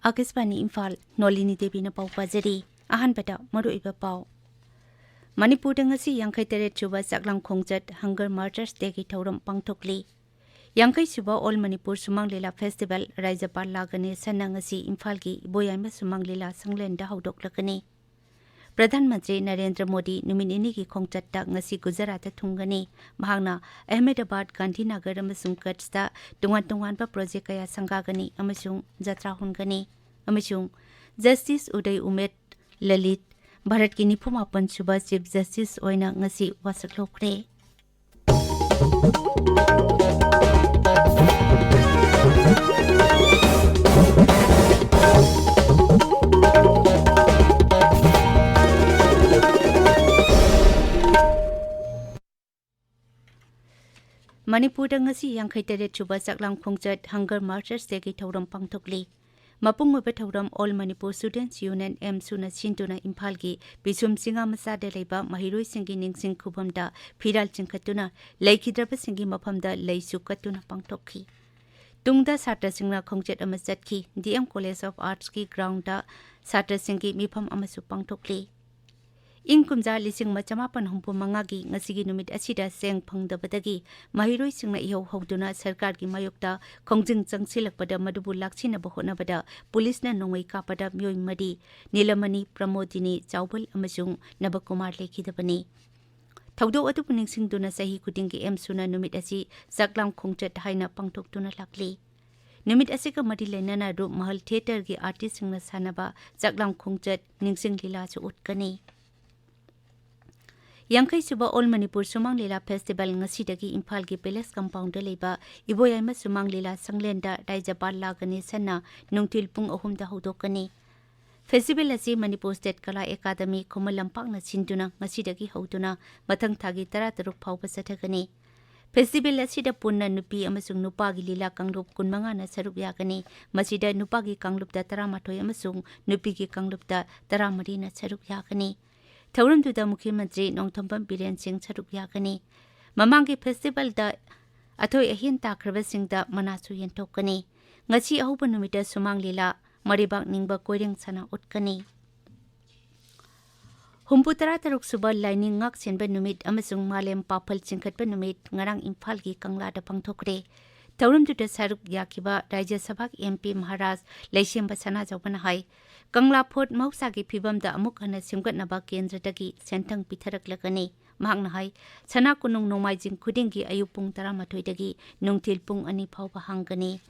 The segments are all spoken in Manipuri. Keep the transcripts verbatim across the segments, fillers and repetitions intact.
ꯑꯥꯀꯥꯁꯕꯥꯅꯤ ꯏꯝꯐꯥꯜ, ꯅꯣꯂꯤꯅꯤ ꯗꯦꯕꯤꯅ ꯄꯥꯎ ꯄꯥꯖꯔꯤ꯫ ꯑꯍꯥꯟꯕꯗ ꯃꯔꯨꯑꯣꯏꯕ ꯄꯥꯎ꯫ ꯃꯅꯤꯄꯨꯔꯗ ꯉꯁꯤ ꯌꯥꯡꯈꯩ ꯇꯔꯦꯠ ꯁꯨꯕ ꯆꯥꯛꯂꯥꯡ ꯈꯣꯡꯆꯠ ꯍꯪꯒꯔ ꯃꯥꯔꯆꯔꯁ ꯗꯦꯒꯤ ꯊꯧꯔꯝ ꯄꯥꯡꯊꯣꯛꯂꯤ꯫ ꯌꯥꯡꯈꯩ ꯁꯨꯕ ꯑꯣꯜ ꯃꯅꯤꯄꯨꯔ ꯁꯨꯃꯥꯡ ꯂꯤꯂꯥ ꯐꯦꯁꯇꯤꯚꯦꯜ ꯔꯥꯏꯖꯄꯥꯜ ꯂꯥ ꯒꯅꯦꯁꯟꯅ ꯉꯁꯤ ꯏꯝꯐꯥꯜꯒꯤ ꯏꯕꯣꯌꯥꯏꯃ ꯁꯨꯃꯥꯡ ꯂꯤꯂꯥ ꯁꯪꯂꯦꯟꯗ ꯍꯧꯗꯣꯛꯂꯒꯅꯤ꯫ ꯄ꯭ꯔꯙꯥꯟ ꯃꯟꯇ꯭ꯔꯤ ꯅꯔꯦꯟꯗ꯭ꯔ ꯃꯣꯗꯤ ꯅꯨꯃꯤꯠ ꯅꯤꯅꯤꯒꯤ ꯈꯣꯡꯆꯠꯇ ꯉꯁꯤ ꯒꯨꯖꯔꯥꯠꯇ ꯊꯨꯡꯒꯅꯤ꯫ ꯃꯍꯥꯛꯅ ꯑꯍꯃꯦꯗꯕꯥꯗ, ꯒꯥꯟꯙꯤꯅꯒꯔ ꯑꯃꯁꯨꯡ ꯀꯠꯁꯇ ꯇꯣꯉꯥꯟ ꯇꯣꯉꯥꯟꯕ ꯄ꯭ꯔꯣꯖꯦꯛ ꯀꯌꯥ ꯁꯪꯒꯥꯒꯅꯤ ꯑꯃꯁꯨꯡ ꯖꯇ꯭ꯔꯥ ꯍꯨꯟꯒꯅꯤ꯫ ꯑꯃꯁꯨꯡ ꯖꯁꯇꯤꯁ ꯎꯗꯩ ꯎꯃꯦꯗ ꯂꯂꯤꯠ ꯚꯥꯔꯠꯀꯤ ꯅꯤꯐꯨ ꯃꯥꯄꯟ ꯁꯨꯕ ꯆꯤꯐ ꯖꯁꯇꯤꯁ ꯑꯣꯏꯅ ꯉꯁꯤ ꯋꯥꯁꯛ ꯂꯧꯈ꯭ꯔꯦ꯫ ꯃꯅꯤꯄꯨꯔꯗ ꯉꯁꯤ ꯌꯥꯡꯈꯩ ꯇꯔꯦꯠ ꯁꯨꯕ ꯆꯥꯛꯂꯥꯡ ꯈꯣꯡꯆꯠ ꯍꯪꯒꯔ ꯃꯥꯔꯆꯔꯁ ꯗꯦꯒꯤ ꯊꯧꯔꯝ ꯄꯥꯡꯊꯣꯛꯂꯤ꯫ ꯃꯄꯨꯡ ꯑꯣꯏꯕ ꯊꯧꯔꯝ ꯑꯣꯜ ꯃꯅꯤꯄꯨꯔ ꯁ꯭ꯇꯨꯗꯦꯟꯠꯁ ꯌꯨꯅꯤꯌꯟ, ꯑꯦꯝꯁꯨꯅ ꯁꯤꯟꯗꯨꯅ ꯏꯝꯐꯥꯜꯒꯤ ꯄꯤꯁꯨꯝ ꯆꯤꯡꯉꯥ ꯃꯆꯥꯗ ꯂꯩꯕ ꯃꯍꯩꯔꯣꯏꯁꯤꯡꯒꯤ ꯅꯤꯡꯁꯤꯡ ꯈꯨꯕꯝꯗ ꯐꯤꯔꯥꯜ ꯆꯤꯡꯈꯠꯇꯨꯅ ꯂꯩꯈꯤꯗ꯭ꯔꯕꯁꯤꯡꯒꯤ ꯃꯐꯝꯗ ꯂꯩꯁꯨ ꯀꯠꯇꯨꯅ ꯄꯥꯡꯊꯣꯛꯈꯤ꯫ ꯇꯨꯡꯗ ꯁꯥꯇ꯭ꯔꯁꯤꯡꯅ ꯈꯣꯡꯆꯠ ꯑꯃ ꯆꯠꯈꯤ꯫ ꯗꯤ ꯑꯦꯝ ꯀꯣꯂꯦꯖ ꯑꯣꯐ ꯑꯥꯔꯠꯁꯀꯤ ꯒ꯭ꯔꯥꯎꯟꯗ ꯁꯥꯇ꯭ꯔꯁꯤꯡꯒꯤ ꯃꯤꯐꯝ ꯑꯃꯁꯨ ꯄꯥꯡꯊꯣꯛꯂꯤ꯫ ꯏꯪ ꯀꯨꯝꯖꯥ ꯂꯤꯁꯤꯡ ꯑꯃ ꯆꯃꯥꯄꯟ ꯍꯨꯝꯐꯨ ꯃꯉꯥꯒꯤ ꯉꯁꯤꯒꯤ ꯅꯨꯃꯤꯠ ꯑꯁꯤꯗ ꯆꯦꯡ ꯐꯪꯗꯕꯗꯒꯤ ꯃꯍꯩꯔꯣꯏꯁꯤꯡꯅ ꯏꯍꯧ ꯍꯧꯗꯨꯅ ꯁꯔꯀꯥꯔꯒꯤ ꯃꯥꯌꯣꯛꯇ ꯈꯣꯡꯖꯪ ꯆꯪꯁꯤꯜꯂꯛꯄꯗ ꯃꯗꯨꯕꯨ ꯂꯥꯛꯁꯤꯟꯅꯕ ꯍꯣꯠꯅꯕꯗ ꯄꯨꯂꯤꯁꯅ ꯅꯣꯡꯃꯩ ꯀꯥꯞꯄꯗ ꯃꯤꯑꯣꯏ ꯃꯔꯤ, ꯅꯤꯂꯃꯅꯤ, ꯄ꯭ꯔꯃꯣꯗꯤꯅꯤ, ꯆꯥꯎꯕꯜ ꯑꯃꯁꯨꯡ ꯅꯕꯀꯨꯃꯥꯔ ꯂꯩꯈꯤꯗꯕꯅꯤ꯫ ꯊꯧꯗꯣꯛ ꯑꯗꯨꯕꯨ ꯅꯤꯡꯁꯤꯡꯗꯨꯅ ꯆꯍꯤ ꯈꯨꯗꯤꯡꯒꯤ ꯑꯦꯝꯁꯨꯅ ꯅꯨꯃꯤꯠ ꯑꯁꯤ ꯆꯥꯛꯂꯥꯡ ꯈꯣꯡꯆꯠ ꯍꯥꯏꯅ ꯄꯥꯡꯊꯣꯛꯇꯨꯅ ꯂꯥꯛꯂꯤ꯫ ꯅꯨꯃꯤꯠ ꯑꯁꯤꯒ ꯃꯔꯤ ꯂꯩꯅꯅ ꯔꯨꯞꯃꯍꯜ ꯊꯤꯌꯦꯇꯔꯒꯤ ꯑꯥꯔꯇꯤꯁꯁꯤꯡꯅ ꯁꯥꯟꯅꯕ ꯆꯥꯛꯂꯥꯡ ꯈꯣꯡꯆꯠ ꯅꯤꯡꯁꯤꯡ ꯂꯤꯂꯥꯁꯨ ꯎꯠꯀꯅꯤ꯫ ꯌꯥꯡꯈꯩ ꯁꯨꯕ ꯑꯣꯜ ꯃꯅꯤꯄꯨꯔ ꯁꯨꯃꯥꯡ ꯂꯤꯂꯥ ꯐꯦꯁꯇꯤꯚꯦꯜ ꯉꯁꯤꯗꯒꯤ ꯏꯝꯐꯥꯜꯒꯤ ꯄꯦꯂꯦꯁ ꯀꯝꯄꯥꯎꯟꯗ ꯂꯩꯕ ꯏꯕꯣꯌꯥꯏꯃ ꯁꯨꯃꯥꯡ ꯂꯤꯂꯥ ꯁꯪꯂꯦꯟꯗ ꯔꯥꯏꯖꯄꯥꯜ ꯂꯥ ꯒꯅꯦꯁꯟꯅ ꯅꯨꯡꯊꯤꯜ ꯄꯨꯡ ꯑꯍꯨꯝꯗ ꯍꯧꯗꯣꯛꯀꯅꯤ꯫ ꯐꯦꯁꯇꯤꯚꯦꯜ ꯑꯁꯤ ꯃꯅꯤꯄꯨꯔ ꯁ꯭ꯇꯦꯠ ꯀꯂꯥ ꯑꯦꯀꯥꯗꯃꯤ ꯈꯨꯃꯟ ꯂꯝꯄꯥꯛꯅ ꯁꯤꯟꯗꯨꯅ ꯉꯁꯤꯗꯒꯤ ꯍꯧꯗꯨꯅ ꯃꯊꯪ ꯊꯥꯒꯤ ꯇꯔꯥꯇꯔꯨꯛ ꯐꯥꯎꯕ ꯆꯠꯊꯒꯅꯤ꯫ ꯐꯦꯁꯇꯤꯚꯦꯜ ꯑꯁꯤꯗ ꯄꯨꯟꯅ ꯅꯨꯄꯤ ꯑꯃꯁꯨꯡ ꯅꯨꯄꯥꯒꯤ ꯂꯤꯂꯥ ꯀꯥꯡꯂꯨꯞ ꯀꯨꯟꯃꯉꯥꯅ ꯁꯔꯨꯛ ꯌꯥꯒꯅꯤ꯫ ꯃꯁꯤꯗ ꯅꯨꯄꯥꯒꯤ ꯀꯥꯡꯂꯨꯞꯇ ꯇꯔꯥꯃꯥꯊꯣꯏ ꯑꯃꯁꯨꯡ ꯅꯨꯄꯤꯒꯤ ꯀꯥꯡꯂꯨꯞꯇ ꯇꯔꯥꯃꯔꯤꯅ ꯁꯔꯨꯛ ꯌꯥꯒꯅꯤ꯫ ꯊꯧꯔꯝꯗꯨꯗ ꯃꯨꯈ꯭ꯌ ꯃꯟꯇ꯭ꯔꯤ ꯅꯣꯡꯊꯣꯝꯕꯝ ꯕꯤꯔꯦꯟ ꯁꯤꯡ ꯁꯔꯨꯛ ꯌꯥꯒꯅꯤ꯫ ꯃꯃꯥꯡꯒꯤ ꯐꯦꯁꯇꯤꯚꯦꯜꯗ ꯑꯊꯣꯏ ꯑꯍꯦꯟ ꯇꯥꯈ꯭ꯔꯕꯁꯤꯡꯗ ꯃꯅꯥꯁꯨ ꯌꯦꯟꯊꯣꯛꯀꯅꯤ꯫ ꯉꯁꯤ ꯑꯍꯧꯕ ꯅꯨꯃꯤꯠꯇ ꯁꯨꯃꯥꯡ ꯂꯤꯂꯥ ꯃꯔꯩꯕꯥꯛ ꯅꯤꯡꯕ ꯀꯣꯏꯔꯦꯡ ꯁꯅꯥ ꯎꯠꯀꯅꯤ꯫ ꯍꯨꯝꯐꯨ ꯇꯔꯥ ꯇꯔꯨꯛ ꯁꯨꯕ ꯂꯥꯏꯅꯤꯡ ꯉꯥꯛꯁꯦꯟꯕ ꯅꯨꯃꯤꯠ ꯑꯃꯁꯨꯡ ꯃꯥꯂꯦꯝ ꯄꯥꯐꯜ ꯆꯤꯡꯈꯠꯄ ꯅꯨꯃꯤꯠ ꯉꯔꯥꯡ ꯏꯝꯐꯥꯜꯒꯤ ꯀꯪꯂꯥꯗ ꯄꯥꯡꯊꯣꯛꯈ꯭ꯔꯦ꯫ ꯊꯧꯔꯝꯗꯨꯗ ꯁꯔꯨꯛ ꯌꯥꯈꯤꯕ ꯔꯥꯖ꯭ꯌ ꯁꯚꯥꯒꯤ M P ꯃꯍꯥꯔꯥꯖ ꯂꯩꯁꯦꯝꯕ ꯁꯅꯥꯖꯥꯎꯕꯅ ꯍꯥꯏ, ꯀꯪꯂꯥ ꯐꯣꯔꯠ ꯃꯍꯧꯁꯥꯒꯤ ꯐꯤꯕꯝꯗ ꯑꯃꯨꯛ ꯍꯟꯅ ꯁꯦꯝꯒꯠꯅꯕ ꯀꯦꯟꯗ꯭ꯔꯗꯒꯤ ꯁꯦꯟꯊꯪ ꯄꯤꯊꯔꯛꯂꯒꯅꯤ꯫ ꯃꯍꯥꯛꯅ ꯍꯥꯏ, ꯁꯅꯥ ꯀꯣꯅꯨꯡ ꯅꯣꯡꯃꯥꯏꯖꯤꯡ ꯈꯨꯗꯤꯡꯒꯤ ꯑꯌꯨꯛ ꯄꯨꯡ ꯇꯔꯥꯃꯥꯊꯣꯏꯗꯒꯤ ꯅꯨꯡꯊꯤꯜ ꯄꯨꯡ ꯑꯅꯤ ꯐꯥꯎꯕ ꯍꯥꯡꯒꯅꯤ꯫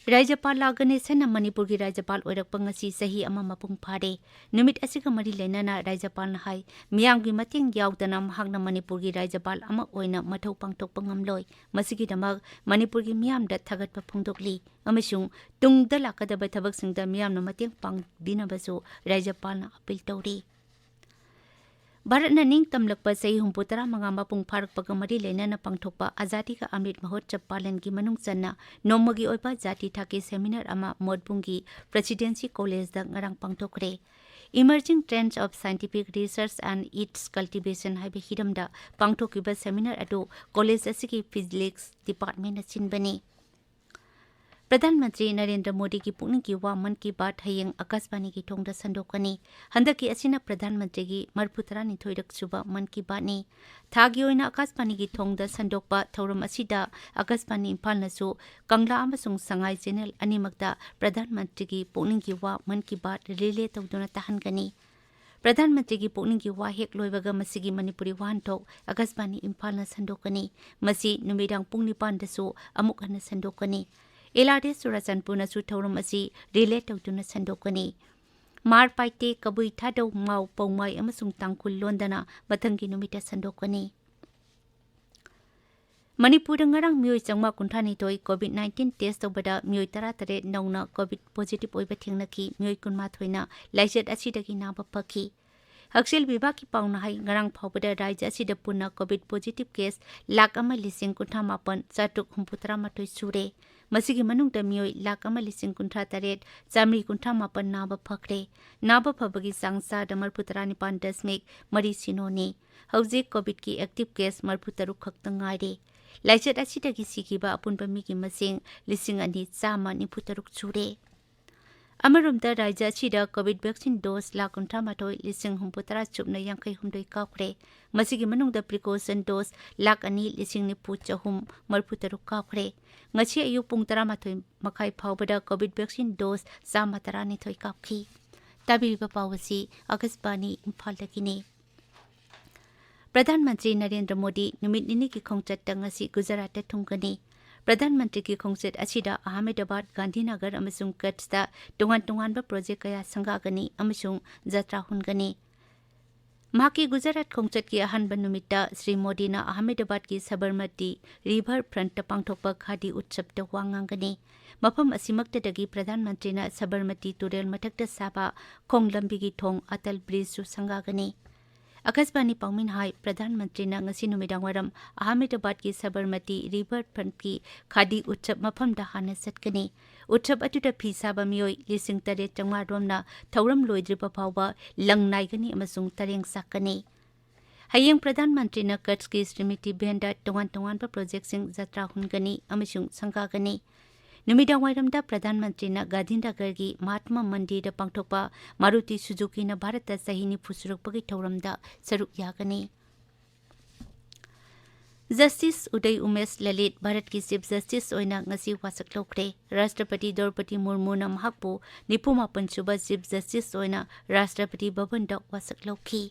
ꯔꯥꯖ꯭ꯌꯄꯥꯜ ꯂꯥ ꯒꯅꯦꯁꯟꯅ ꯃꯅꯤꯄꯨꯔꯒꯤ ꯔꯥꯖ꯭ꯌꯄꯥꯜ ꯑꯣꯏꯔꯛꯄ ꯉꯁꯤ ꯆꯍꯤ ꯑꯃ ꯃꯄꯨꯡ ꯐꯥꯔꯦ꯫ ꯅꯨꯃꯤꯠ ꯑꯁꯤꯒ ꯃꯔꯤ ꯂꯩꯅꯅ ꯔꯥꯖ꯭ꯌꯄꯥꯜꯅ ꯍꯥꯏ, ꯃꯤꯌꯥꯝꯒꯤ ꯃꯇꯦꯡ ꯌꯥꯎꯗꯅ ꯃꯍꯥꯛꯅ ꯃꯅꯤꯄꯨꯔꯒꯤ ꯔꯥꯖ꯭ꯌꯄꯥꯜ ꯑꯃ ꯑꯣꯏꯅ ꯃꯊꯧ ꯄꯥꯡꯊꯣꯛꯄ ꯉꯝꯂꯣꯏ꯫ ꯃꯁꯤꯒꯤꯗꯃꯛ ꯃꯅꯤꯄꯨꯔꯒꯤ ꯃꯤꯌꯥꯝꯗ ꯊꯥꯒꯠꯄ ꯐꯣꯡꯗꯣꯛꯂꯤ ꯑꯃꯁꯨꯡ ꯇꯨꯡꯗ ꯂꯥꯛꯀꯗꯕ ꯊꯕꯛꯁꯤꯡꯗ ꯃꯤꯌꯥꯝꯅ ꯃꯇꯦꯡ ꯄꯥꯡꯕꯤꯅꯕꯁꯨ ꯔꯥꯖ꯭ꯌꯄꯥꯜꯅ ꯑꯄꯤꯜ ꯇꯧꯔꯤ꯫ ꯚꯥꯔꯠꯅ ꯅꯤꯡꯇꯝꯂꯛꯄ ꯆꯍꯤ ꯍꯨꯝꯐꯨ ꯇꯔꯥꯃꯉꯥ ꯃꯄꯨꯡ ꯐꯥꯔꯛꯄꯒ ꯃꯔꯤ ꯂꯩꯅꯅ ꯄꯥꯡꯊꯣꯛꯄ ꯑꯖꯥꯗꯤ ꯀꯥ ꯑꯃ꯭ꯔꯤꯠ ꯃꯍꯣꯠꯁꯕ ꯄꯥꯂꯟꯒꯤ ꯃꯅꯨꯡ ꯆꯟꯅ ꯅꯣꯡꯃꯒꯤ ꯑꯣꯏꯕ ꯖꯥꯇꯤ ꯊꯥꯛꯀꯤ ꯁꯦꯃꯤꯅꯥꯔ ꯑꯃ ꯃꯣꯠꯕꯨꯡꯒꯤ ꯄ꯭ꯔꯦꯁꯤꯗꯦꯟꯁꯤ ꯀꯣꯂꯦꯖꯗ ꯉꯔꯥꯡ ꯄꯥꯡꯊꯣꯛꯈ꯭ꯔꯦ꯫ Emerging Trends of Scientific Research and Its Cultivation ꯍꯥꯏꯕ ꯍꯤꯔꯝꯗ ꯄꯥꯡꯊꯣꯛꯈꯤꯕ ꯁꯦꯃꯤꯅꯥꯔ ꯑꯗꯨ ꯀꯣꯂꯦꯖ ꯑꯁꯤꯒꯤ ꯐꯤꯖꯤꯛꯁ ꯗꯤꯄꯥꯔꯠꯃꯦꯟꯅ ꯁꯤꯟꯕꯅꯤ꯫ ꯄ꯭ꯔꯙꯥꯟ ꯃꯟꯇ꯭ꯔꯤ ꯅꯔꯦꯟꯗ꯭ꯔ ꯃꯣꯗꯤꯒꯤ ꯄꯨꯛꯅꯤꯡꯒꯤ ꯋꯥ ꯃꯟ ꯀꯤ ꯕꯥꯠ ꯍꯌꯦꯡ ꯑꯀꯥꯁꯕꯥꯅꯤꯒꯤ ꯊꯣꯡꯗ ꯁꯟꯗꯣꯛꯀꯅꯤ꯫ ꯍꯟꯗꯛꯀꯤ ꯑꯁꯤꯅ ꯄ꯭ꯔꯙꯥꯟ ꯃꯟꯇ꯭ꯔꯤꯒꯤ ꯃꯔꯤꯐꯨ ꯇꯔꯥꯅꯤꯊꯣꯏꯔꯛ ꯁꯨꯕ ꯃꯟ ꯀꯤ ꯕꯥꯠꯅꯤ꯫ ꯊꯥꯒꯤ ꯑꯣꯏꯅ ꯑꯀꯥꯁꯕꯥꯅꯤꯒꯤ ꯊꯣꯡꯗ ꯁꯟꯗꯣꯛꯄ ꯊꯧꯔꯝ ꯑꯁꯤꯗ ꯑꯀꯥꯁꯕꯥꯅꯤ ꯏꯝꯐꯥꯜꯅꯁꯨ ꯀꯪꯂꯥ ꯑꯃꯁꯨꯡ ꯁꯉꯥꯏ ꯆꯦꯅꯦꯜ ꯑꯅꯤꯃꯛꯇ ꯄ꯭ꯔꯙꯥꯟ ꯃꯟꯇ꯭ꯔꯤꯒꯤ ꯄꯨꯛꯅꯤꯡꯒꯤ ꯋꯥ ꯃꯟ ꯀꯤ ꯕꯥꯠ ꯔꯤꯂꯦ ꯇꯧꯗꯨꯅ ꯇꯥꯍꯟꯒꯅꯤ꯫ ꯄ꯭ꯔꯙꯥꯟ ꯃꯟꯇ꯭ꯔꯤꯒꯤ ꯄꯨꯛꯅꯤꯡꯒꯤ ꯋꯥ ꯍꯦꯛ ꯂꯣꯏꯕꯒ ꯃꯁꯤꯒꯤ ꯃꯅꯤꯄꯨꯔꯤ ꯋꯥꯍꯟꯊꯣꯛ ꯑꯀꯥꯁꯕꯥꯅꯤ ꯏꯝꯐꯥꯜꯅ ꯁꯟꯗꯣꯛꯀꯅꯤ꯫ ꯃꯁꯤ ꯅꯨꯃꯤꯗꯥꯡ ꯄꯨꯡ ꯅꯤꯄꯥꯟꯗꯁꯨ ꯑꯃꯨꯛ ꯍꯟꯅ ꯁꯟꯗꯣꯛꯀꯅꯤ꯫ L R S ꯆꯨꯔꯥꯆꯥꯟꯄꯨꯔꯅꯁꯨ ꯊꯧꯔꯝ ꯑꯁꯤ ꯔꯤꯂꯦ ꯇꯧꯗꯨꯅ ꯁꯟꯗꯣꯛꯀꯅꯤ꯫ ꯃꯥꯔ ꯄꯥꯏꯇꯦ, ꯀꯕꯨꯏ, ꯊꯥꯗꯧ, ꯃꯥꯎ, ꯄꯧꯃꯥꯏ ꯑꯃꯁꯨꯡ ꯇꯥꯡꯈꯨꯜ ꯂꯣꯟꯗꯅ ꯃꯊꯪꯒꯤ ꯅꯨꯃꯤꯠꯇ ꯁꯟꯗꯣꯛꯀꯅꯤ꯫ ꯃꯅꯤꯄꯨꯔꯗ ꯉꯔꯥꯡ ꯃꯤꯑꯣꯏ ꯆꯥꯝꯃꯉꯥ ꯀꯨꯟꯊ꯭ꯔꯥꯅꯤꯊꯣꯏ COVID nineteen test ꯇꯧꯕꯗ ꯃꯤꯑꯣꯏ ꯇꯔꯥꯇꯔꯦꯠ ꯅꯧꯅ COVID positive ꯑꯣꯏꯕ ꯊꯦꯡꯅꯈꯤ꯫ ꯃꯤꯑꯣꯏ ꯀꯨꯟꯃꯥꯊꯣꯏꯅ ꯂꯥꯏꯆꯠ ꯑꯁꯤꯗꯒꯤ ꯅꯥꯕ ꯐꯈꯤ꯫ ꯍꯛꯁꯦꯜ ꯕꯤꯚꯥꯒꯀꯤ ꯄꯥꯎꯅ ꯍꯥꯏ, ꯉꯔꯥꯡ ꯐꯥꯎꯕꯗ ꯔꯥꯖ꯭ꯌ ꯑꯁꯤꯗ ꯄꯨꯟꯅ COVID positive case ꯂꯥꯈ ꯑꯃ ꯂꯤꯁꯤꯡ ꯀꯨꯟꯊ꯭ꯔꯥ ꯃꯥꯄꯟ ꯆꯥꯇ꯭ꯔꯨꯛ ꯍꯨꯝꯐꯨ ꯇꯔꯥꯃꯥꯊꯣꯏ ꯁꯨꯔꯦ꯫ ꯃꯁꯤꯒꯤ ꯃꯅꯨꯡꯗ ꯃꯤꯑꯣꯏ ꯂꯥꯈ ꯑꯃ ꯂꯤꯁꯤꯡ ꯀꯨꯟꯊ꯭ꯔꯥ ꯇꯔꯦꯠ ꯆꯥꯃꯔꯤ ꯀꯨꯟꯊ꯭ꯔꯥ ꯃꯥꯄꯟ ꯅꯥꯕ ꯐꯈ꯭ꯔꯦ꯫ ꯅꯥꯕ ꯐꯕꯒꯤ ꯆꯥꯡ ꯆꯥꯗ ꯃꯔꯤꯐꯨ ꯇꯔꯥꯅꯤꯄꯥꯟ ꯗꯁꯃꯤꯛ ꯃꯔꯤ ꯁꯤꯅꯣꯅꯤ꯫ ꯍꯧꯖꯤꯛ COVIDꯀꯤ active case ꯃꯔꯤꯐꯨ ꯇꯔꯨꯛ ꯈꯛꯇ ꯉꯥꯏꯔꯦ꯫ ꯂꯥꯏꯆꯠ ꯑꯁꯤꯗꯒꯤ ꯁꯤꯈꯤꯕ ꯑꯄꯨꯟꯕ ꯃꯤꯒꯤ ꯃꯁꯤꯡ ꯂꯤꯁꯤꯡ ꯑꯅꯤ ꯆꯥꯝꯃ ꯅꯤꯐꯨ ꯇꯔꯨꯛ ꯁꯨꯔꯦ꯫ ꯑꯃꯔꯣꯝꯗ, ꯔꯥꯖ꯭ꯌ ꯑꯁꯤꯗ ꯀꯣꯚꯤꯗ ꯚꯦꯛꯁꯤꯟ ꯗꯣꯁ ꯂꯥꯈ ꯀꯨꯟꯊ꯭ꯔꯥ ꯃꯥꯊꯣꯏ ꯂꯤꯁꯤꯡ ꯍꯨꯝꯐꯨ ꯇꯔꯥ ꯆꯨꯞꯅ ꯌꯥꯡꯈꯩ ꯍꯨꯝꯗꯣꯏ ꯀꯥꯞꯈ꯭ꯔꯦ꯫ ꯃꯁꯤꯒꯤ ꯃꯅꯨꯡꯗ ꯄ꯭ꯔꯤꯀꯣꯁꯟ ꯗꯣꯁ ꯂꯥꯈ ꯑꯅꯤ ꯂꯤꯁꯤꯡ ꯅꯤꯐꯨ ꯆꯍꯨꯝ ꯃꯔꯤꯐꯨ ꯇꯔꯨꯛ ꯀꯥꯞꯈ꯭ꯔꯦ꯫ ꯉꯁꯤ ꯑꯌꯨꯛ ꯄꯨꯡ ꯇꯔꯥꯃꯥꯊꯣꯏ ꯃꯈꯥꯏ ꯐꯥꯎꯕꯗ ꯀꯣꯚꯤꯗ ꯚꯦꯛꯁꯤꯟ ꯗꯣꯁ ꯆꯥꯝꯃ ꯇꯔꯥꯅꯤꯊꯣꯏ ꯀꯥꯞꯈꯤ꯫ ꯇꯥꯕꯤꯔꯤꯕ ꯄꯥꯎ ꯑꯁꯤ ꯑꯥꯀꯥꯁꯕꯥꯅꯤ ꯏꯝꯐꯥꯜꯗꯒꯤꯅꯤ꯫ ꯄ꯭ꯔꯙꯥꯟ ꯃꯟꯇ꯭ꯔꯤ ꯅꯔꯦꯟꯗ꯭ꯔ ꯃꯣꯗꯤ ꯅꯨꯃꯤꯠ ꯅꯤꯅꯤꯒꯤ ꯈꯣꯡꯆꯠꯇ ꯉꯁꯤ ꯒꯨꯖꯔꯥꯠꯇ ꯊꯨꯡꯒꯅꯤ꯫ ꯄ꯭ꯔꯙꯥꯟ ꯃꯟꯇ꯭ꯔꯤꯒꯤ ꯈꯣꯡꯆꯠ ꯑꯁꯤꯗ ꯑꯍꯃꯦꯗꯕꯥꯗ, ꯒꯥꯟꯙꯤꯅꯒꯔ ꯑꯃꯁꯨꯡ ꯀꯠꯁꯇ ꯇꯣꯉꯥꯟ ꯇꯣꯉꯥꯟꯕ ꯄ꯭ꯔꯣꯖꯦꯛ ꯀꯌꯥ ꯁꯪꯒꯥꯒꯅꯤ ꯑꯃꯁꯨꯡ ꯖꯇ꯭ꯔꯥ ꯍꯨꯟꯒꯅꯤ꯫ ꯃꯍꯥꯛꯀꯤ ꯒꯨꯖꯔꯥꯠ ꯈꯣꯡꯆꯠꯀꯤ ꯑꯍꯥꯟꯕ ꯅꯨꯃꯤꯠꯇ ꯁ꯭ꯔꯤ ꯃꯣꯗꯤꯅ ꯑꯍꯃꯦꯗꯕꯥꯗꯀꯤ ꯁꯕꯔꯃꯇꯤ ꯔꯤꯚꯔ ꯐ꯭ꯔꯟꯠꯇ ꯄꯥꯡꯊꯣꯛꯄ ꯈꯥꯗꯤ ꯎꯠꯁꯕꯇ ꯋꯥ ꯉꯥꯡꯒꯅꯤ꯫ ꯃꯐꯝ ꯑꯁꯤꯃꯛꯇꯗꯒꯤ ꯄ꯭ꯔꯙꯥꯟ ꯃꯟꯇ꯭ꯔꯤꯅ ꯁꯕꯔꯃꯇꯤ ꯇꯨꯔꯦꯜ ꯃꯊꯛꯇ ꯁꯥꯕ ꯈꯣꯡ ꯂꯝꯕꯤꯒꯤ ꯊꯣꯡ ꯑꯇꯜ ꯕ꯭ꯔꯤꯖꯁꯨ ꯁꯪꯒꯥꯒꯅꯤ꯫ ꯑꯥꯀꯥꯁꯕꯥꯅꯤ ꯄꯥꯎꯃꯤꯅ ꯍꯥꯏ, ꯄ꯭ꯔꯙꯥꯟ ꯃꯟꯇ꯭ꯔꯤꯅ ꯉꯁꯤ ꯅꯨꯃꯤꯗꯥꯡꯋꯥꯏꯔꯝ ꯑꯍꯃꯦꯗꯕꯥꯗꯀꯤ ꯁꯕꯔꯃꯇꯤ ꯔꯤꯚꯔ ꯐ꯭ꯔꯟꯠꯀꯤ ꯈꯥꯗꯤ ꯎꯠꯁꯕ ꯃꯐꯝꯗ ꯍꯥꯟꯅ ꯆꯠꯀꯅꯤ꯫ ꯎꯠꯁꯕ ꯑꯗꯨꯗ ꯐꯤ ꯁꯥꯕ ꯃꯤꯑꯣꯏ ꯂꯤꯁꯤꯡ ꯇꯔꯦꯠ ꯆꯥꯝꯃꯉꯥ ꯔꯣꯝꯅ ꯊꯧꯔꯝ ꯂꯣꯏꯗ꯭ꯔꯤꯕ ꯐꯥꯎꯕ ꯂꯪ ꯅꯥꯏꯒꯅꯤ ꯑꯃꯁꯨꯡ ꯇꯔꯦꯡ ꯆꯥꯛꯀꯅꯤ꯫ ꯍꯌꯦꯡ ꯄ꯭ꯔꯙꯥꯟ ꯃꯟꯇ꯭ꯔꯤꯅ ꯀꯠꯁꯀꯤ ꯁ꯭ꯔꯤꯃꯇꯤ ꯕꯦꯟꯗ ꯇꯣꯉꯥꯟ ꯇꯣꯉꯥꯟꯕ ꯄ꯭ꯔꯣꯖꯦꯛꯁꯤꯡ ꯖꯇ꯭ꯔꯥ ꯍꯨꯟꯒꯅꯤ ꯑꯃꯁꯨꯡ ꯁꯪꯒꯥꯒꯅꯤ꯫ ꯅꯨꯃꯤꯗꯥꯡꯋꯥꯏꯔꯝꯗ ꯄ꯭ꯔꯙꯥꯟ ꯃꯟꯇ꯭ꯔꯤꯅ ꯒꯥꯟꯙꯤꯅꯒꯔꯒꯤ ꯃꯍꯥꯠꯃ ꯃꯟꯗꯤꯔꯗ ꯄꯥꯡꯊꯣꯛꯄ ꯃꯥꯔꯨꯇꯤ ꯁꯨꯖꯨꯀꯤꯅ ꯚꯥꯔꯠꯇ ꯆꯍꯤ ꯅꯤꯐꯨ ꯁꯨꯔꯛꯄꯒꯤ ꯊꯧꯔꯝꯗ ꯁꯔꯨꯛ ꯌꯥꯒꯅꯤ꯫ ꯖꯁꯇꯤꯁ ꯎꯗꯌ ꯎꯃꯦꯁ ꯂꯂꯤꯠ ꯚꯥꯔꯠꯀꯤ ꯆꯤꯐ ꯖꯁꯇꯤꯁ ꯑꯣꯏꯅ ꯉꯁꯤ ꯋꯥꯁꯛ ꯂꯧꯈ꯭ꯔꯦ꯫ ꯔꯥꯁꯇ꯭ꯔꯄꯇꯤ ꯗ꯭ꯔꯧꯄꯗꯤ ꯃꯨꯔꯃꯨꯅ ꯃꯍꯥꯛꯄꯨ ꯅꯤꯐꯨ ꯃꯥꯄꯟ ꯁꯨꯕ ꯆꯤꯐ ꯖꯁꯇꯤꯁ ꯑꯣꯏꯅ ꯔꯥꯁꯇ꯭ꯔꯄꯇꯤ ꯚꯕꯟꯗ ꯋꯥꯁꯛ ꯂꯧꯈꯤ꯫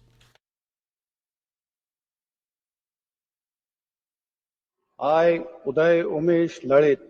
I, Uday Umesh Lalit,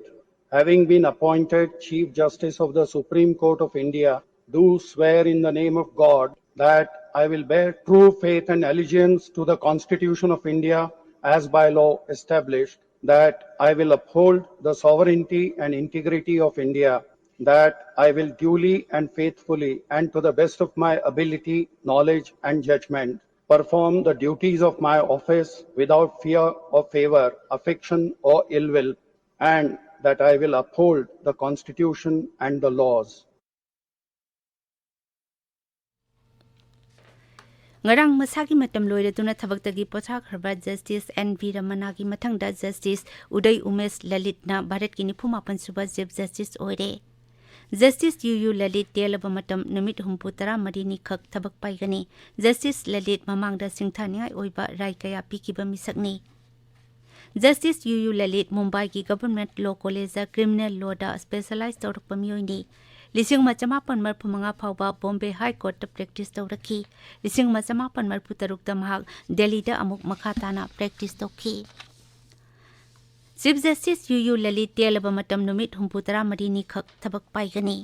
having been appointed Chief Justice of the Supreme Court of India, do swear in the name of God that I will bear true faith and allegiance to the Constitution of India as by law established, that I will uphold the sovereignty and integrity of India, that I will duly and faithfully and to the best of my ability, knowledge, and judgment, perform the duties of my office without fear or favor, affection or ill will, and that I will uphold the Constitution and the laws. ꯉꯔꯥꯡ ꯃꯁꯥꯒꯤ ꯃꯇꯝ ꯂꯣꯏꯔꯗꯨꯅ ꯊꯕꯛꯇꯒꯤ ꯄꯣꯊꯥꯈ꯭ꯔꯕ ꯖꯁꯇꯤꯁ ꯑꯦꯟ ꯚꯤ ꯔꯃꯅꯥꯒꯤ ꯃꯊꯪꯗ ꯖꯁꯇꯤꯁ ꯎꯗꯩ ꯎꯃꯦꯁ ꯂꯂꯤꯠꯅ ꯚꯥꯔꯠꯀꯤ ꯅꯤꯐꯨ ꯃꯥꯄꯟ ꯁꯨꯕ ꯆꯤꯐ ꯖꯁꯇꯤꯁ ꯑꯣꯏꯔꯦ꯫ ꯖꯁꯇꯤꯁ ꯌꯨ ꯌꯨ ꯂꯂꯤꯠ ꯇꯦꯜꯂꯕ ꯃꯇꯝ ꯅꯨꯃꯤꯠ ꯍꯨꯝꯐꯨ ꯇꯔꯥꯃꯔꯤꯅꯤ ꯈꯛ ꯊꯕꯛ ꯄꯥꯏꯒꯅꯤ꯫ ꯖꯁꯇꯤꯁ ꯂꯂꯤꯠ ꯃꯃꯥꯡꯗ ꯁꯤꯡꯊꯥꯅꯤꯡꯉꯥꯏ ꯑꯣꯏꯕ ꯔꯥꯏ ꯀꯌꯥ ꯄꯤꯈꯤꯕ ꯃꯤꯁꯛꯅꯤ꯫ ꯖꯁꯇꯤꯁ ꯌꯨ ꯌꯨ ꯂꯂꯤꯠ ꯃꯨꯝꯕꯥꯏꯒꯤ ꯒꯚꯔꯟꯃꯦꯟꯠ ꯂꯣ ꯀꯣꯂꯦꯖꯇ ꯀ꯭ꯔꯤꯃꯤꯅꯦꯜ ꯂꯣꯗ ꯁ꯭ꯄꯦꯁꯦꯂꯥꯏꯖ ꯇꯧꯔꯛꯄ ꯃꯤꯑꯣꯏꯅꯤ꯫ ꯂꯤꯁꯤꯡ ꯑꯃ ꯆꯃꯥꯄꯟ ꯃꯔꯤꯐꯨ ꯃꯉꯥ ꯐꯥꯎꯕ ꯕꯣꯝꯕꯦ ꯍꯥꯏ ꯀꯣꯔꯠꯇ ꯄ꯭ꯔꯦꯛꯇꯤꯁ ꯇꯧꯔꯛꯈꯤ꯫ ꯂꯤꯁꯤꯡ ꯑꯃ ꯆꯃꯥꯄꯟ ꯃꯔꯤꯐꯨ ꯇꯔꯨꯛꯇ ꯃꯍꯥꯛ ꯗꯦꯜꯂꯤꯗ ꯑꯃꯨꯛ ꯃꯈꯥ ꯇꯥꯅ ꯄ꯭ꯔꯦꯛꯇꯤꯁ ꯇꯧꯈꯤ꯫ Chief justice U U Lalit ꯇꯦꯜꯂꯕ ꯃꯇꯝ ꯅꯨꯃꯤꯠ ꯍꯨꯝꯐꯨ ꯇꯔꯥꯃꯔꯤꯅꯤ ꯈꯛ ꯊꯕꯛ ꯄꯥꯏꯒꯅꯤ꯫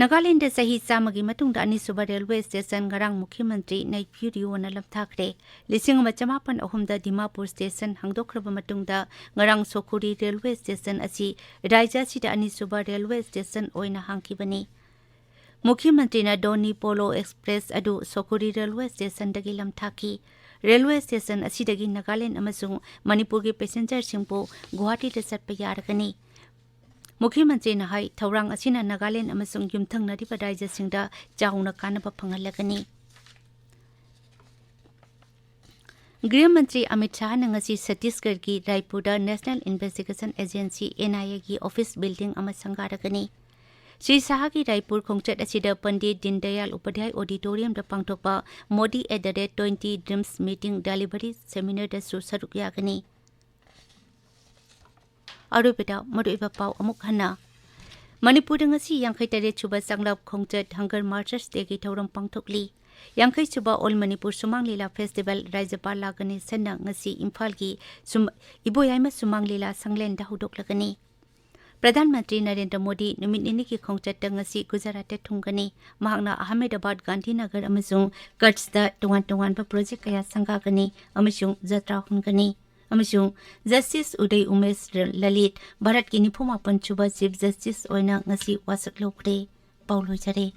ꯅꯥꯒꯥꯂꯦꯟꯗ ꯆꯍꯤ ꯆꯥꯝꯃꯒꯤ ꯃꯇꯨꯡꯗ ꯑꯅꯤꯁꯨꯕ ꯔꯦꯜꯋꯦ ꯁ꯭ꯇꯦꯁꯟ ꯉꯔꯥꯡ ꯃꯨꯈ꯭ꯌ ꯃꯟꯇ꯭ꯔꯤ ꯅꯩꯐ꯭ꯌꯨ ꯔꯤꯑꯣꯅ ꯂꯝꯊꯥꯈ꯭ꯔꯦ꯫ ꯂꯤꯁꯤꯡ ꯑꯃ ꯆꯃꯥꯄꯟ ꯑꯍꯨꯝꯗ ꯗꯤꯃꯥꯄꯨꯔ ꯁ꯭ꯇꯦꯁꯟ ꯍꯥꯡꯗꯣꯛꯈ꯭ꯔꯕ ꯃꯇꯨꯡꯗ ꯉꯔꯥꯡ ꯁꯣꯈꯨꯔꯤ ꯔꯦꯜꯋꯦ ꯁ꯭ꯇꯦꯁꯟ ꯑꯁꯤ ꯔꯥꯖ꯭ꯌ ꯑꯁꯤꯗ ꯑꯅꯤꯁꯨꯕ ꯔꯦꯜꯋꯦ ꯁ꯭ꯇꯦꯁꯟ ꯑꯣꯏꯅ ꯍꯥꯡꯈꯤꯕꯅꯤ꯫ ꯃꯨꯈ꯭ꯌ ꯃꯟꯇ꯭ꯔꯤꯅ ꯗꯣꯅꯤ ꯄꯣꯂꯣ ꯑꯦꯛꯁꯄ꯭ꯔꯦꯁ ꯑꯗꯨ ꯁꯣꯈꯨꯔꯤ ꯔꯦꯜꯋꯦ ꯁ꯭ꯇꯦꯁꯟꯗꯒꯤ ꯂꯝꯊꯥꯈꯤ꯫ ꯔꯦꯜꯋꯦ ꯁ꯭ꯇꯦꯁꯟ ꯑꯁꯤꯗꯒꯤ ꯅꯥꯒꯥꯂꯦꯟ ꯑꯃꯁꯨꯡ ꯃꯅꯤꯄꯨꯔꯒꯤ ꯄꯦꯁꯦꯟꯖꯔꯁꯤꯡꯕꯨ ꯒꯨꯋꯥꯍꯥꯇꯤꯗ ꯆꯠꯄ ꯌꯥꯔꯒꯅꯤ꯫ ꯃꯨꯈ꯭ꯌ ꯃꯟꯇ꯭ꯔꯤꯅ ꯍꯥꯏ, ꯊꯧꯔꯥꯡ ꯑꯁꯤꯅ ꯅꯥꯒꯥꯂꯦꯟ ꯑꯃꯁꯨꯡ ꯌꯨꯝꯊꯪꯅꯔꯤꯕ ꯔꯥꯖ꯭ꯌꯁꯤꯡꯗ ꯆꯥꯎꯅ ꯀꯥꯟꯅꯕ ꯐꯪꯍꯜꯂꯒꯅꯤ꯫ ꯒ꯭ꯔꯤꯍ ꯃꯟꯇ꯭ꯔꯤ ꯑꯃꯤꯠ ꯁꯥꯍꯅ ꯉꯁꯤ ꯁꯠꯇꯤꯁꯒꯔꯒꯤ ꯔꯥꯏꯄꯨꯔꯗ ꯅꯦꯁꯅꯦꯜ ꯏꯟꯚꯦꯁꯇꯤꯒꯦꯁꯟ ꯑꯦꯖꯦꯟꯁꯤ, ꯑꯦꯟ ꯑꯥꯏ ꯑꯦꯒꯤ ꯑꯣꯐꯤꯁ ꯕꯤꯜꯗꯤꯡ ꯑꯃ ꯁꯪꯒꯥꯔꯒꯅꯤ꯫ ꯁ꯭ꯔꯤ ꯁꯥꯍꯒꯤ ꯔꯥꯏꯄꯨꯔ ꯈꯣꯡꯆꯠ ꯑꯁꯤꯗ ꯄꯟꯗꯤꯠ ꯗꯤꯟꯗꯌꯥꯜ ꯎꯄꯥꯙ꯭ꯌꯥꯌ ꯑꯣꯗꯤꯇꯣꯔꯤꯌꯝꯗ ꯄꯥꯡꯊꯣꯛꯄ Modi at the rate twenty dreams meeting delivery seminarꯗꯁꯨ ꯁꯔꯨꯛ ꯌꯥꯒꯅꯤ꯫ ꯑꯔꯣꯏꯕꯗ ꯃꯔꯨꯑꯣꯏꯕ ꯄꯥꯎ ꯑꯃꯨꯛ ꯍꯟꯅ꯫ ꯃꯅꯤꯄꯨꯔꯗ ꯉꯁꯤ ꯌꯥꯡꯈꯩ ꯇꯔꯦꯠ ꯁꯨꯕ ꯆꯥꯡꯂꯞ ꯈꯣꯡꯆꯠ ꯍꯪꯒꯔ ꯃꯥꯔꯆꯔꯁ ꯗꯦꯒꯤ ꯊꯧꯔꯝ ꯄꯥꯡꯊꯣꯛꯂꯤ꯫ ꯌꯥꯡꯈꯩ ꯁꯨꯕ ꯑꯣꯜ ꯃꯅꯤꯄꯨꯔ ꯁꯨꯃꯥꯡ ꯂꯤꯂꯥ ꯐꯦꯁꯇꯤꯚꯦꯜ ꯔꯥꯖ꯭ꯌꯄꯥꯜ ꯂꯥ ꯒꯅꯦꯁꯟꯅ ꯉꯁꯤ ꯏꯝꯐꯥꯜꯒꯤ ꯁꯨꯝ-, ꯏꯕꯣꯌꯥꯏꯃ ꯁꯨꯃꯥꯡ ꯂꯤꯂꯥ ꯁꯪꯂꯦꯟꯗ ꯍꯧꯗꯣꯛꯂꯒꯅꯤ꯫ ꯄ꯭ꯔꯙꯥꯟ ꯃꯟꯇ꯭ꯔꯤ ꯅꯔꯦꯟꯗ꯭ꯔ ꯃꯣꯗꯤ ꯅꯨꯃꯤꯠ ꯅꯤꯅꯤꯒꯤ ꯈꯣꯡꯆꯠꯇ ꯉꯁꯤ ꯒꯨꯖꯔꯥꯠꯇ ꯊꯨꯡꯒꯅꯤ꯫ ꯃꯍꯥꯛꯅ ꯑꯍꯃꯦꯗꯕꯥꯗ, ꯒꯥꯟꯙꯤꯅꯒꯔ ꯑꯃꯁꯨꯡ ꯀꯠꯁꯇ ꯇꯣꯉꯥꯟ ꯇꯣꯉꯥꯟꯕ ꯄ꯭ꯔꯣꯖꯦꯛ ꯀꯌꯥ ꯁꯪꯒꯥꯒꯅꯤ ꯑꯃꯁꯨꯡ ꯖꯇ꯭ꯔꯥ ꯍꯨꯟꯒꯅꯤ꯫ ꯑꯃꯁꯨꯡ ꯖꯁꯇꯤꯁ ꯎꯗꯩ ꯎꯃꯦꯁ ꯂꯂꯤꯠ ꯚꯥꯔꯠꯀꯤ ꯅꯤꯐꯨ ꯃꯥꯄꯟ ꯁꯨꯕ ꯆꯤꯐ ꯖꯁꯇꯤꯁ ꯑꯣꯏꯅ ꯉꯁꯤ ꯋꯥꯁꯛ ꯂꯧꯈ꯭ꯔꯦ꯫ ꯄꯥꯎ ꯂꯣꯏꯖꯔꯦ꯫